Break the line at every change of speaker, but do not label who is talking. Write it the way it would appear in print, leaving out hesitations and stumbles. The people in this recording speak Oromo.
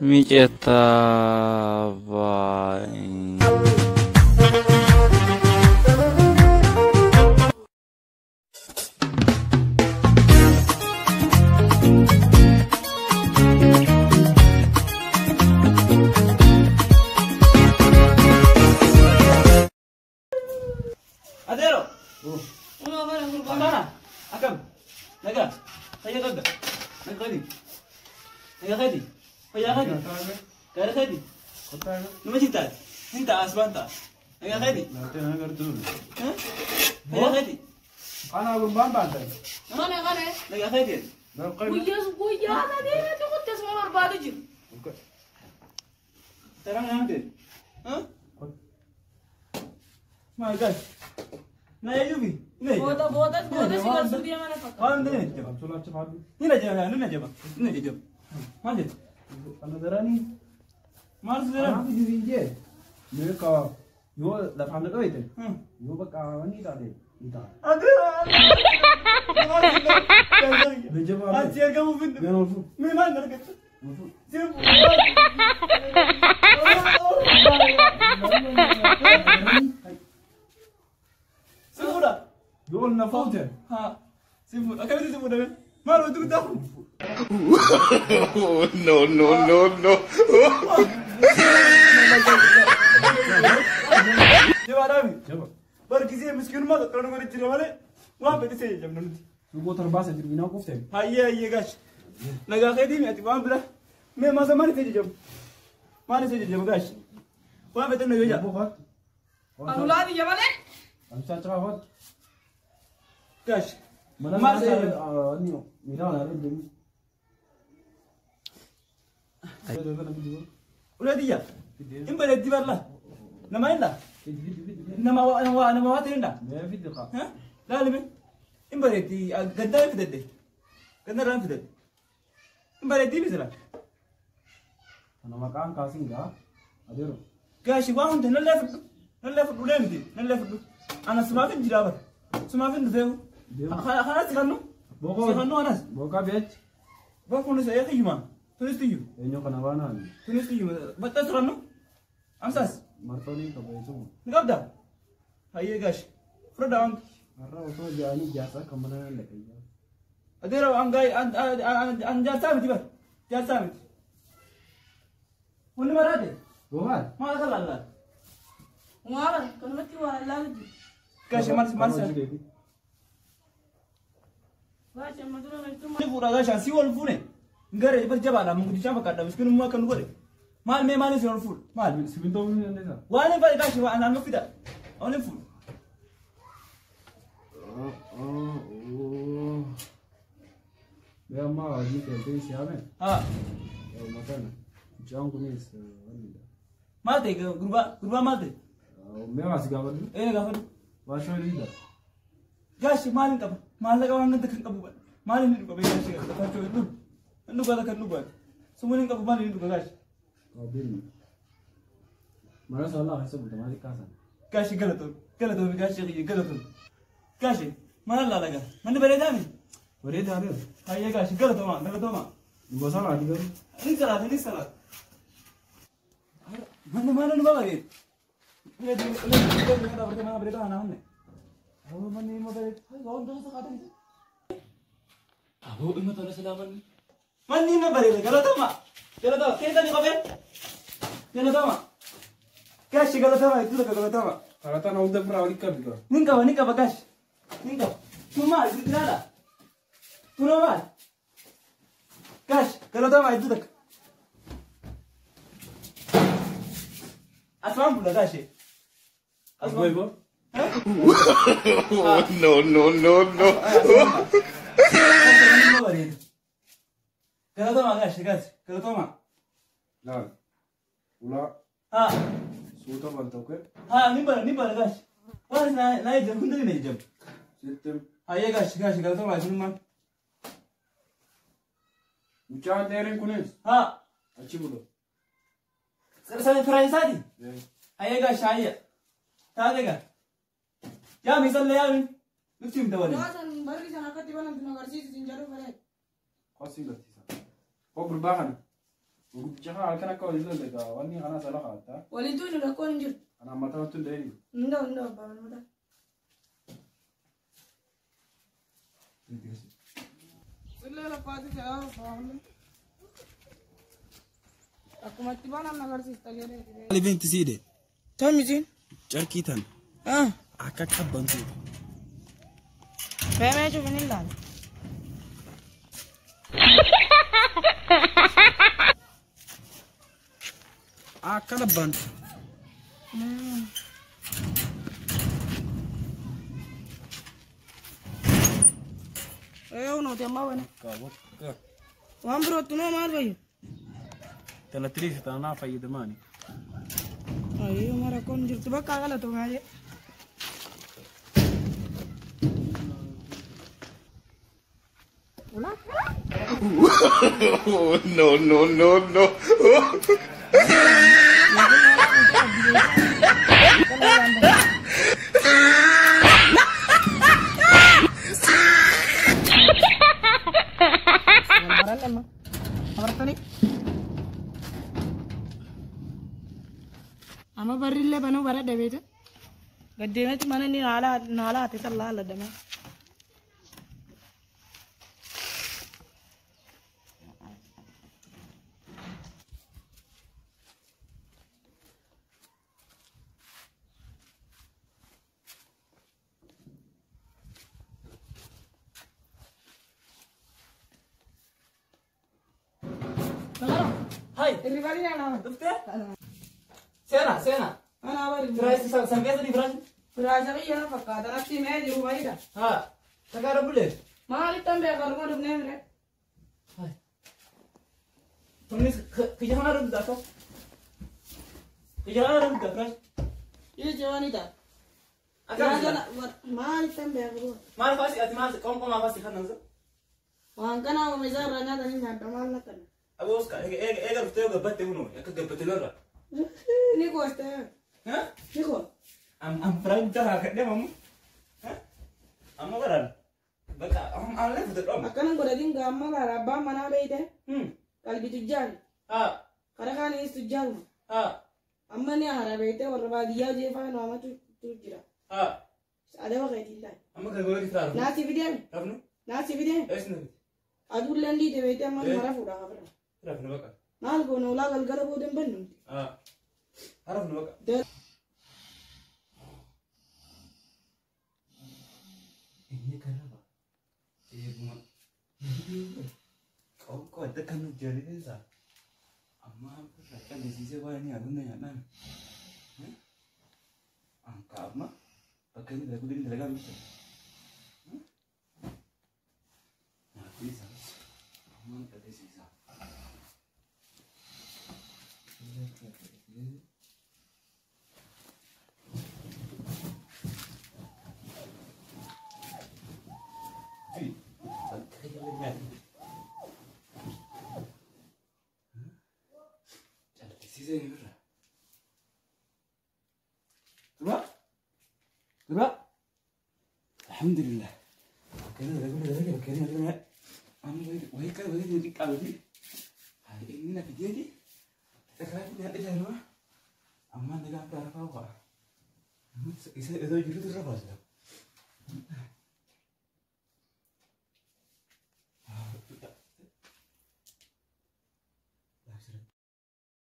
Micetaa baay'ee.
Adeero. Akkana. Akkam. Nagaa. Fayyaa qabda. Nagaa keeti. Nagaa keeti. Fayyaa keeti. Gaarii keeti. Nama jirtaati. Hin ta'a as baan ta'a. Nagaa keeti. Fayyaa keeti.
Ana gurbaan baatan.
Kana kana.
Nagaa keeti.
Guyyaa guyyaa adeematu kutte suma barbaadu jiru.
Taraan naamte. Maal gaas. Na eeyyuufi.
Booda booda booda si galchuu deema na fakkaata.
Waan ta'eef jaba. Ni na jaba ni na jaba ni na jaba. Maal jettu?
Ana daranii.
Maal si daraan?
Kanaaf iyyuu hin jee. Meeqa yoo lafaan dhoyte yoo bakka ni taate ni ta'a.
Achi argamuuf hin
Mee
Mee maal argattu? Si fuudha.
Yoo ol na fuute.
Haa. Si fuudha. Akkamitti si fuudha? Maal wanti guddaa kun?
No, no, no, no.
Jabaadhaami.
Jaba.
Barkisee miskiinummaa tokko nu godhi jira malee waan fedhe see jabna nuti.
Suuqoo torbaa isa jiru minaa quufte.
Hayyee hayyee gaashi. Nagaa keetii mi ati waan bira. Mee maasa maal isee jajjabu? Maal isee jajjabu gaashi? Waan fedhe na yoo jaa.
Boqotu.
Anulaa biyya malee.
Amsaa ciraa hotu.
Gaashi.
Mana
Maal
isaa
isee
ni midhaan haadha deemu.
Ulee tiyya. Hin bareeddi barla. Nama hin laa. Nama waa nama waa ta'e hin laa.
Mee fiddi qa.
Laalime. Hin bareeddi gaddaa hin fidadde. Gaddaa hin fidadde. Hin bareeddi misira.
Kana maqaan kaasin gaa. Adeero.
Gaashi waan hunda nallee fudhu. Nallee fudhu ulee miti. Nallee fudhu. Ana sumaaf hin jiraa bara. Sumaaf hin dhufeewu. Kanas si kannu. Si kannu kanas.
Boqaa beechi.
Bakkuun isa eeyyuma. Tunis tiyyu.
Eenyu kana waan haali.
Tunis tiyyu. Baxxas kannu. Amsaas.
Martoonii qabeessuuma.
Ni qabda. Hayyee gaashi. Fudhadhaa waan.
Har'a osoo jaanii jaarsa akka mana nan dhaqee.
Adeera an jaarsaa miti bara. Jaarsaa miti. Wanni maraate.
Gogaan.
Maal akka laallaa?
Waa bara kanumatti waa laalu jiru.
Gaashi maal maal sa?
Gaashi amma dura galchuu
Ni fuudha gaashaan si wal fuune. Gara bar jabaadha mangudichaa fakkaadha miskinummaa akka nu godhe. Maal mee maal isin ol fuudha? Maal?
Simintoo ni dandeessaa?
Waan hin fadhi gaashi waan annu fida. Waan hin fuudha.
Mee amma hojii keetii si haame.
Haa.
Maqaan mucaan kunis wannidha.
Maal ta'e gurbaa gurbaa maal ta'e?
Mee waa si gaafadhu?
Ee gaafadhu.
Waashoo hiriidha.
Gaashi maal hin qaba? Maallaqa waan ganda kan qabu bara. Maal inni dhuga gaashi gaafachuu hin dhugu. Hin dhugaa kan dhugaati. Sumuun hin qabu maal inni dhuga gaashi?
Deemi. Mana saalaa keessa bulta maal kaasan?
Gaashi galatoomi galatoomi gaashi kiyya galatoomi. Gaashi mana laala gaa manni bareedaa mi?
Bareedaa deemu.
Hayyee gaashi galatooma galatooma.
Gosa maati garuu?
Ni salaata ni salaata. Manni maal nu bareedu? Ulee ulee ulee mana bareedaa kana hanne. Aboo manni ima bareedu. Waan dhoofsa qaatan. Aboo ima tola silaa manni. Manni ima bareeda galatooma. Galatooma keessa ni qabee. Galatooma. Gaashi galatooma itti tokko galatooma.
Karataan hunda biraa walitti qabdi qaba.
Nin qaba nin qaba gaashi. Nin qaba. Tun maal bilbilaadha? Tunoo maal? Gaashi galatooma itti tokko. Asumaan bula gaashi.
Asuma boo.
No, no, no, no.
Galatooma gaashi gaashi galatooma.
Laal. Ulaa
Haa
suuta balta okee.
haa nin bala nin bala gaashi. Waan na na ejjamu hunda ni ejjamu.
Sittim.
Hayyee gaashi gaashi galatooma isinummaan.
Mucaan dheeriin kunis
Haa
achi bula.
Firaayisaati. Hayyee gaashi hayyee. Taate gaa. Yaami isallee yaami. Nutti himta waliin.
Waa san barri san akkatti banamtu nu agarsiisu sin jedhu fedhe.
Qosii garsiisa. Koo gurbaa kana. Guddicha kana halkan akka waliin lolle gaa wanni kana sala kaata.
Waliin tuuni rakkoon hin jirtu.
Ana mataa tun deeni.
Hunda'u hunda'u abbaa manaa. Sillee laffaati fe'aa faamne. Akkuma itti baanaan agarsiista jedhee.
Maaliif siide?
Tamisiin.
Carkii tan. Akka qabbantu.
Fe'amee cufin hin laala.
Akka labbantu.
Ee unooti ammaa bane. Waan birootti noo maal fayyu?
Talatiriisi tanaa fayyadamaani.
Ayyuu mara kun jirtu bakka galatu maal.
No, no, no, no.
Amma barrillee banuu bara dhabeete. Gaddeemeti mana inni naala ate sallaa ladame.
Hai.
Irribani ana.
Dhuftee? Seenaa seenaa.
Ana bari.
Firaasii san keessa ni firaasii.
Firaasha biyya na fakkaata natti mee jiru baay'eedha.
Haa. Takaa rabbulee.
Maalittan beeka dhuma dhufnee mire.
Hai. Tunis kiyya kana rabbi akka. Kiyya kana rabbi firaasii.
Ije wani ta'a.
Akka
Maalittan beeka dhuma.
Maal faasi ati maal qoonqoo maal faasi kan nansa?
Waan kana uumame isaa irraa nyaatanii nyaadda maal nakkanna.
Aboo Oscar eega eega eega dhuftee gabbatte kunoo akka gabbatte lorra.
Ni gooste.
Ha?
Ni goo.
Am am firaasii bitaa kadhee mamu. Amma baraan. Bakka am am lefu dhoma.
Akkanan godhatiin gaamma gaara abbaan manaa beeyte. Qalbi tujjaari.
Haa.
Kara kaanis tujjaaruma.
Haa.
Amma ni hara beeyte warra baadiyyaa jeefaa naamatu jira.
Haa.
Adaba keetiin taa'e.
Amma gargaaru firaa.
Naasii fideemi.
Rafnu.
Naasii fideemi.
Eessi nuti.
Aduulleen dhiite beeyte amma mara fuudhaa qabra.
Rafnu bakka.
Maal goona ulaa galgala booda hin bannu.
Haa. Rafnu bakka. Inni karaba. Eeguma. Qoqqoo adda kan nuti jaallateensa. Amma irraa callisisee waan inni haadhuun nyaadhaan. Anka amma bakka inni dalagu inni dalagaa miti. Nyaatni amma callisisa. الحمد لله. كان رجل كان رجل أنا وهيك وهيك قالوا هاي إننا في ديدي تكلمت إلى هنا أما أنا قاعد أعرف أوقع إذا إذا جريت الرفاس.